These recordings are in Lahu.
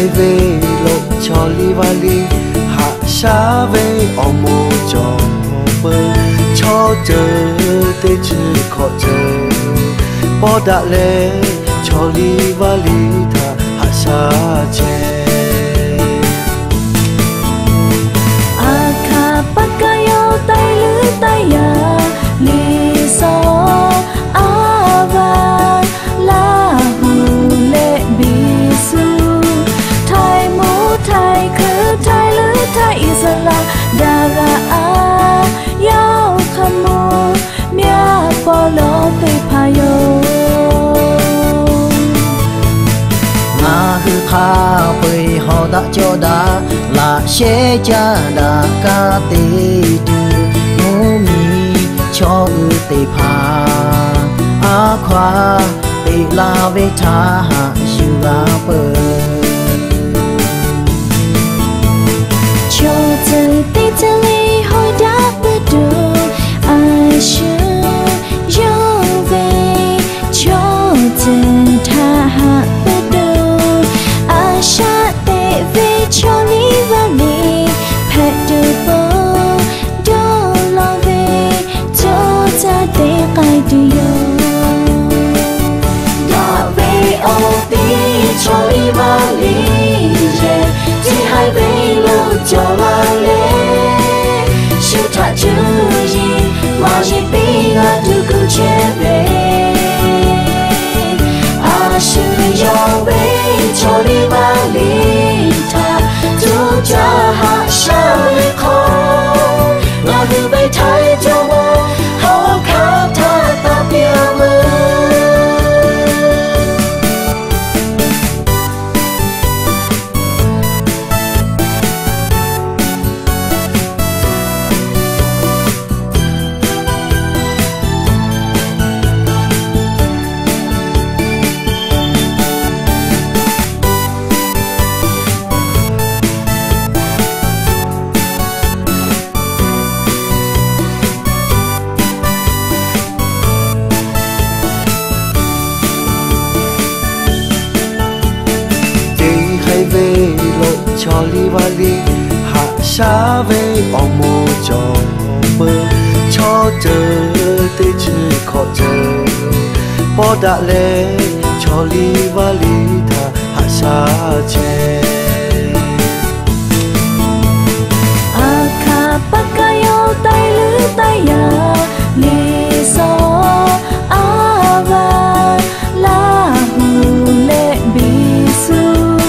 Ve lo chaw liˇ vaˇ liˇ haꞈ shaˉ ve awˬ moˍ cawˬ peuˬ. Chaw ceuˬ teˇ ceuˬ hkawꞈ ceuˬ pawˆ daꞈ leh, chaw liˇ vaˇ liˇ htaꞈ haꞈ shaˉ chehˇ. Aˬ hkaˍ paˍ kaˇ yawˇ taiˇ leuˉ taiˇ yaꞈ, Liꞈ suhˍ aˉ vaˇ Laˇ huˍ leh Beˍsuˆ, htaiˍ mvuhˇ htaiˍ hkui htaiˇ leuˉ htaiˇ Iˉsaˍreˍlaˆ daꞈ g'a a, yaˇ oˇ hk'a mvuhˇ myaˇ paw lawˬ teˇ hpaˍ yoˬ. Ngaˬ hui hk'a peu-eˬ hawˬ daꞈ cawˇ daꞈ, laꞈ shehˉ caˇ daꞈ kaˇ te tuˬ, mvuhˇ miˬ chaw uiˍ teˇ hpaˍ a hkaw a peꞈ la ve htaꞈ haꞈ yuˬ g'a peuˬ. Chaw ceuˬ teˇ ceuˬ le hawˉ daꞈ peuˬ tuˬ, a shu yawˇ ve chaw ceuˬ htaꞈ haꞈ peuˬ tuˬ, a shaꞈ teꞈ ve chaw liˇ vaˇ liˇ hpehꞈ tuˬ peuˬ. Dawˇ law ve co caˇ te k'ai tuˬ yoˬ. Daꞈ ve awˬ tiˇ chaw liˇ vaˇ liˇ yehˬ, teˇ haiˬ ve lo cawˬ la leh, shu htaꞈ cuˇ yiˍ maˍ yiˍ piˇ g'a tuˬ kuˬ chehˇ ve, a shu yawˇ ve chaw liˇ vaˇ liˇ htaꞈ co caˇ haꞈ shaˉ ve hk'aw, ngaˬ hui ve htaiˍ cawˇ mawˇ hawˉ hk'aˇ htaꞈ taˇ piˇ a veuˬ. Teˇ haiˬ ve lo chaw liˇ vaˇ liˇ haꞈ shaˉ ve awˬ moˍ cawˬ peuˬ. Chaw ceuˬ teˇ ceuˬ hkawꞈ ceuˬ pawˆ daꞈ leh, chaw liˇ vaˇ liˇ htaꞈ haꞈ shaˉ chehˇ. Aˬ hkaˍ paˍ kaˇ yawˇ taiˇ leuˉ taiˇ yaꞈ, Liꞈ suhˍ aˉ vaˇ Laˇ huˍ leh Beˍsuˆ,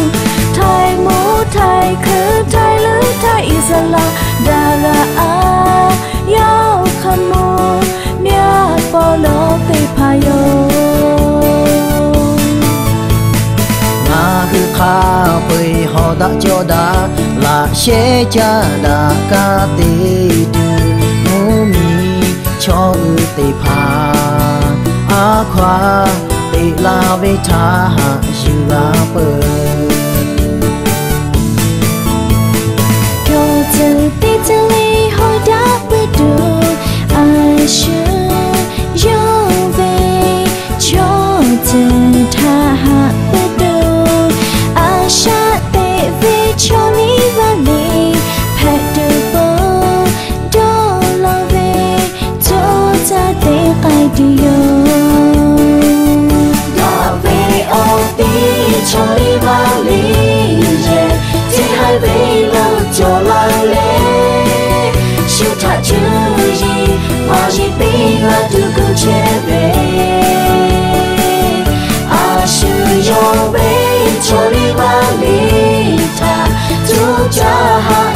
htaiˍ mvuhˇ htaiˍ hkui htaiˇ leuˉ htaiˇ Iˉsaˍreˍlaˆ daꞈ g'a a, yaˇ oˇ hk'a mvuhˇ myaˇ paw lawˬ teˇ hpaˍ yoˬ. Ngaˬ hui hk'a peu-eˬ hawˬ daꞈ cawˇ daꞈ, laꞈ shehˉ caˇ daꞈ kaˇ te tuˬ, mvuhˇ miˬ chaw uiˍ teˇ hpaˍ a hkaw a peꞈ la ve htaꞈ haꞈ yuˬ g'a peuˬ. Chaw ceuˬ teˇ ceuˬ le hawˉ daꞈ peuˬ tuˬ, a shu yawˇ ve chaw ceuˬ htaꞈ haꞈ peuˬ tuˬ, a shaꞈ teꞈ ve chaw liˇ vaˇ liˇ hpehꞈ tuˬ peuˬ. Dawˇ law ve co caˇ te k'ai tuˬ yoˬ. Daꞈ ve awˬ tiˇ chaw liˇ vaˇ liˇ yehˬ, teˇ haiˬ ve lo cawˬ la leh, shu htaꞈ cuˇ yiˍ maˍ yiˍ piˇ g'a tuˬ kuˬ chehˇ ve, a shu yawˇ ve chaw liˇ vaˇ liˇ htaꞈ co caˇ haꞈ